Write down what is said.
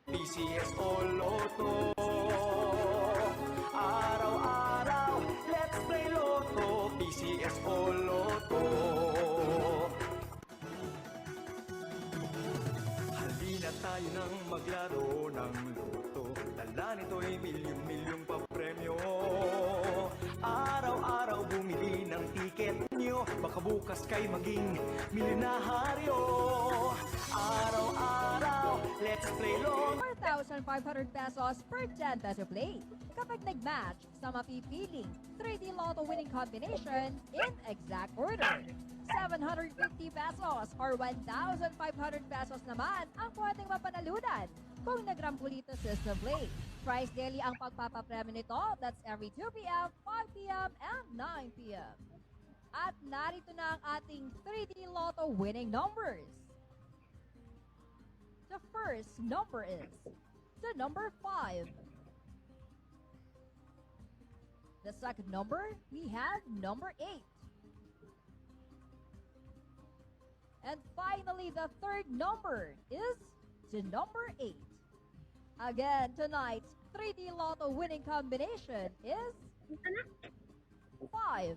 PCSO Lotto. Araw-araw, let's play Lotto, PCSO Lotto. Halina tayo nang maglaro ng Lotto. Dala nito'y milyon-milyong papremyo. Araw-araw bumili ng tiket nyo. Baka bukas kay maging milyonaryo. Araw-araw, let's play Lotto. ₱4,500 per 10 peso play kapag nag-match sa mapipiling 3D Lotto winning combination in exact order. ₱750 or ₱1,500 naman ang pwedeng mapanalunan kung nagrambulito system play. Thrice daily ang pagpapapremyo nito. That's every 2 p.m., 5 p.m., and 9 p.m. At narito na ang ating 3D Lotto winning numbers. The first number is the number 5. The second number, we have number 8. And finally, the third number is the number 8. Again, tonight's 3D Lotto winning combination is 5,